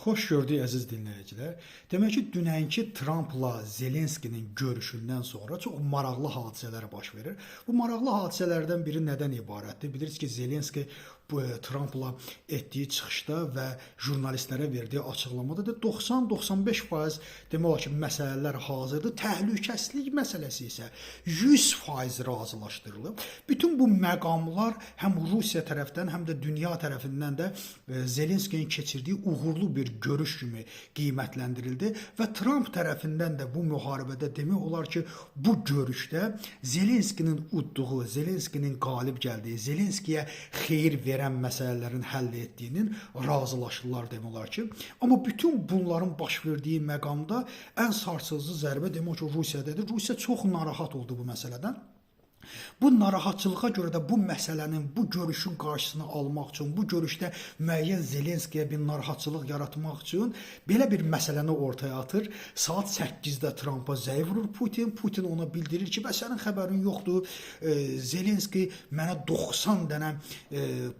Xoş gördük əziz dinləyicilər. Demək ki, dünənki Trampla Zelenskinin görüşündən sonra çox maraqlı hadisələr baş verir. Bu maraqlı hadisələrdən biri nədən ibarətdir? Bilirsiniz ki, Zelenski bu Trampla etdiyi çıxışda və jurnalistlərə verdiyi açıqlamada da 90-95% demək olar ki, məsələlər hazırdır. Təhlükəsizlik məsələsi isə 100% razılaşdırılıb. Bütün bu məqamlar həm Rusiya tərəfdən, həm də dünya tərəfindən də Zelenskinin keçirdiyi uğurlu bir görüş kimi qiymətləndirildi və Tramp tərəfindən də bu müharibədə demək olar ki, bu görüşdə Zelenskinin udduğu, Zelenskinin qalib gəldiyi, Zelenskiyə xeyir verən məsələlərin həll etdiyinin razılaşdılar demək olar ki. Amma bütün bunların baş verdiyi məqamda ən sarsıdıcı zərbə demək ki, Rusiyadadır. Rusiya çox narahat oldu bu məsələdən. Bu narahatçılığa görə də bu məsələnin, bu görüşün qarşısını almaq üçün, bu görüşdə müəyyən Zelenskiyə bir narahatçılıq yaratmaq üçün belə bir məsələni ortaya atır. Saat 8-də Trampa zəng vurur Putin. Putin ona bildirir ki, bəs sənin xəbərin yoxdur. Zelenski mənə 90 dənə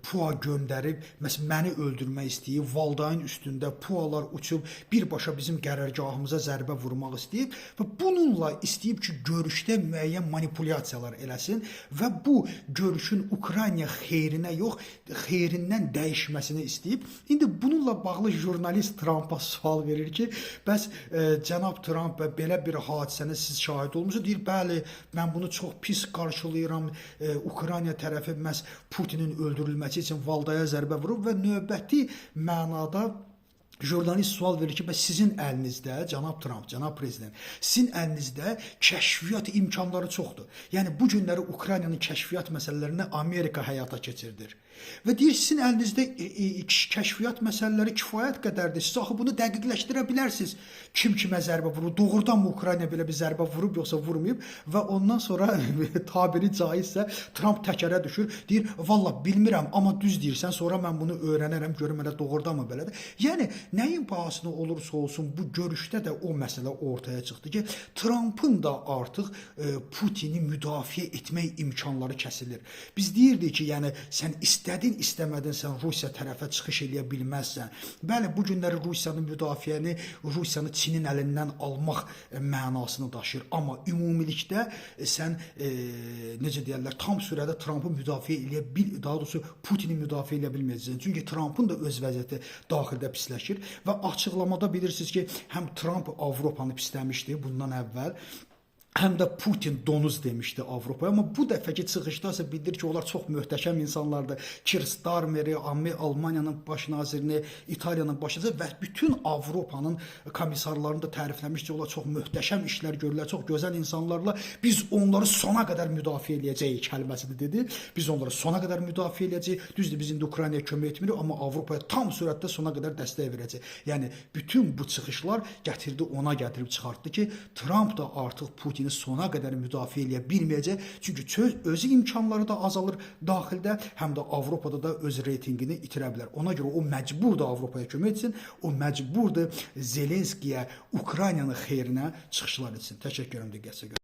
PUA göndərib, məsələn məni öldürmək istəyib, Valdayın üstündə PUA-lar uçub birbaşa bizim qərargahımıza zərbə vurmaq istəyib və bununla istəyib ki, görüşdə müəyyən manipulyasiyalar eləsin və bu görüşün Ukrayna xeyrinə yox, xeyrindən dəyişməsini istəyib. İndi bununla bağlı jurnalist Trampa sual verir ki, bəs cənab Tramp belə bir hadisəni siz şahid olmusunuz? Deyir, bəli, mən bunu çox pis qarşılayıram. Ukrayna tərəfi məhz Putinin öldürülməsi üçün Valdaya zərbə vurub və növbəti mənada jurnalist sual verir ki, bəs sizin əlinizdə, cənab Tramp, cənab prezident, sizin əlinizdə kəşfiyyat imkanları çoxdur. Yəni bu günləri Ukraynanın kəşfiyyat məsələlərini Amerika həyata keçirdir. Və deyir, sizin əlinizdə kəşfiyyat məsələləri kifayət qədərdir. Siz axı bunu dəqiqləşdirə bilərsiniz. Kim kimə zərbə vurur? Doğrudanmı Ukrayna belə bir zərbə vurub yoxsa vurmayıb? Və ondan sonra tabiri caizsə Tramp təkərə düşür. Deyir, vallah bilmirəm, amma düz deyirsən, sonra mən bunu öyrənərəm, görüm elə doğrudanmı belədir. Yəni nəyin pahasına olursa olsun bu görüşdə də o məsələ ortaya çıxdı ki, Trampın da artıq Putini müdafiə etmək imkanları kəsilir. Biz deyirdik ki, yəni sən istədin, istəmədin sən Rusiya tərəfə çıxış eləyə bilməzsən. Bəli, bu günləri Rusiyanın müdafiəni, Rusiyanı Çinin əlindən almaq mənasını daşıyır. Amma ümumilikdə sən necə deyərlər, tam sürədə Trampı müdafiə eləyə bil, daha doğrusu Putini müdafiə eləyə bilməyəcəksən. Çünki Trampın da öz vəziyyəti daxildə pisləşir və açıqlamada bilirsiniz ki, həm Tramp Avropanı pisləmişdi bundan əvvəl, həm də Putin donuz demişdi Avropaya, amma bu dəfəki çıxışda isə bildirir ki, onlar çox möhtəşəm insanlardır. Keir Starmeri, Almaniyanın baş nazirini, İtaliyanın baş naziri və bütün Avropanın komissarlarını da tərifləmişdi. Onlar çox möhtəşəm işlər görürlər, çox gözəl insanlarla. Biz onları sona qədər müdafiə eləyəcəyik kəlməsini dedi. Biz onları sona qədər müdafiə eləyəcəyik. Düzdür, biz indi Ukraynaya kömək etmirik, amma Avropaya tam sürətdə sona qədər dəstək verəcəyik. Yəni bütün bu çıxışlar gətirdi ona gətirib çıxartdı ki, Tramp da artıq Putini sona qədər müdafiə eləyə bilməyəcək. Çünki özü imkanları da azalır daxildə, həm də Avropada da öz reytinqini itirə bilər. Ona görə o məcburdur Avropaya kömək etsin, o məcburdur Zelenskiyə Ukraynanın xeyrinə çıxışlar etsin. Təşəkkür edirəm diqqətinizə görə.